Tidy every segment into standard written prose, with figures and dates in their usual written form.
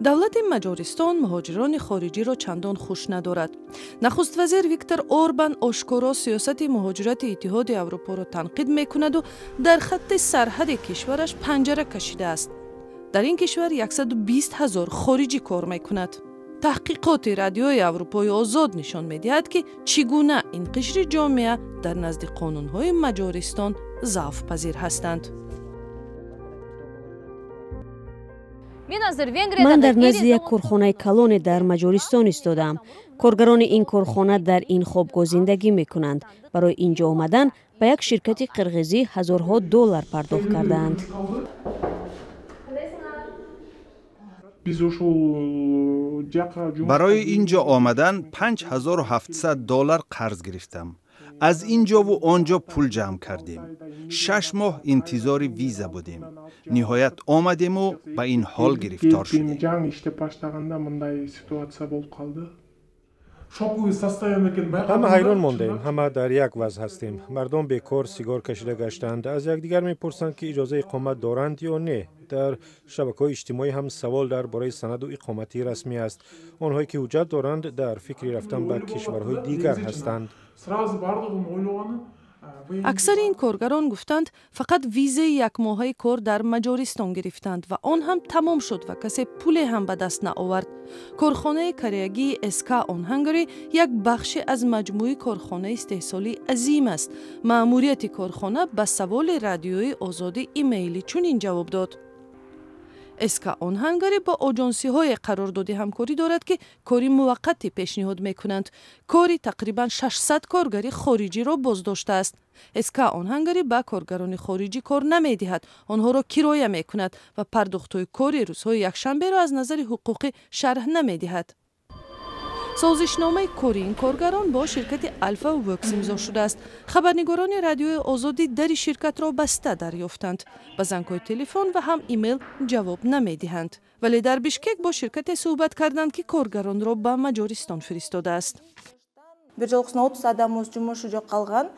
Давлати Маҷористон муҳоҷирони хориҷиро чандон хуш надорад. Нахуствазир Виктор Орбан ошкоро сиёсати муҳоҷирати Иттиҳоди Аврупоро танқид мекунаду дар хатти сарҳади кишвараш панҷара кашидааст. Дар ин кишвар 120 ҳазор хориҷӣ кор мекунад. Таҳқиқоти Радиои Аврупои Озод нишон медиҳад, ки чӣ гуна ин қишри ҷомеа дар назди қонунҳои Маҷористон заъфпазир ҳастанд. Ман дар назди як корхонаи калоне дар Маҷористон истодаам. Коргарони ин корхона дар ин хобгоҳ зиндагӣ мекунанд. Барои ин ҷо омадан ба як ширкати қирғизӣ ҳазорҳо доллар пардохт кардаанд. Барои ин ҷо омадан 5700 доллар қарз гирифтам. Аз ин ҷову он ҷо пул ҷамъ кардем. 6 моҳ интизори виза будем. Ниҳоят омадему ба ин ҳол гирифтор шудем. Ҳама ҳайрон мондаем, ҳама дар як вазъ ҳастем. Мардум бекор сигор кашида гаштаанд, аз якдигар мепурсанд, ки иҷозаи иқомат доранд ё не. Дар шабакаҳои иҷтимоӣ ҳам савол дар бораи санаду иқомати расмӣ аст. Онҳое ки ҳуҷҷат доранд, дар фикри рафтан ба кишварҳои дигар ҳастанд. Аксари ин коргарон гуфтанд, фақат визаи якмоҳаи кор дар Маҷористон гирифтанд ва он ҳам тамом шуд ва касе пуле ҳам ба даст наовард. Корхонаи кореягии СК On Hungary як бахше аз маҷмӯи корхонаи истеҳсолии азим аст. Маъмурияти корхона ба саволи Радиои Озодӣ имейли чунин ҷавоб дод. СК On Hungary бо оҷонсиҳое қарордоди ҳамкорӣ дорад, ки кори муваққатӣ пешниҳод мекунанд. Кори тақрибан 600 коргари хориҷиро боздоштааст. СК On Hungary ба коргарони хориҷӣ кор намедиҳад, онҳоро кироя мекунад ва пардохтҳои кори рӯзҳои якшанберо аз назари ҳуқуқӣ шарҳ намедиҳад. Созишномаи кори ин коргарон бо ширкати Алфа Works имзо шудааст. Хабарнигорони Радиои Озодӣ дари ширкатро баста дарёфтанд. Ба зангҳои телефон ва ҳам имейл ҷавоб намедиҳанд. Вале дар Бишкек бо ширкате суҳбат карданд, ки коргаронро ба Маҷористон фиристодааст.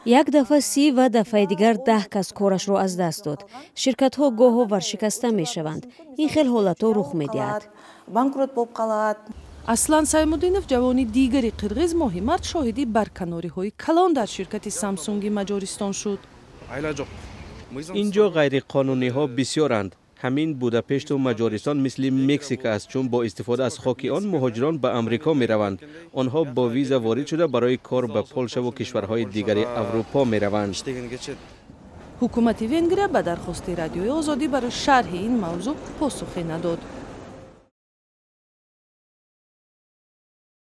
Як дафъа 30 ва дафъаи дигар 10 кас корашро аз даст дод. Ширкатҳо гоҳо варшикаста мешаванд. Ин хел ҳолатҳо рух медиҳад. Аслан Саймудинов, ҷавони дигари қирғиз, моҳи март шоҳиди барканориҳои калон дар ширкати Самсунги Маҷористон шуд. Ин ҷо ғайриқонуниҳо бисёранд. Ҳамин Будапешту Маҷористон мисли Мексика аст, чун бо истифода аз хоки он муҳоҷирон ба Амрико мераванд. Онҳо бо виза ворид шуда барои кор ба Полшаву кишварҳои дигари Аврупо мераванд. Ҳукумати Венгрия ба дархости Радиои Озодӣ барои шарҳи ин мавзӯъ посухе надод.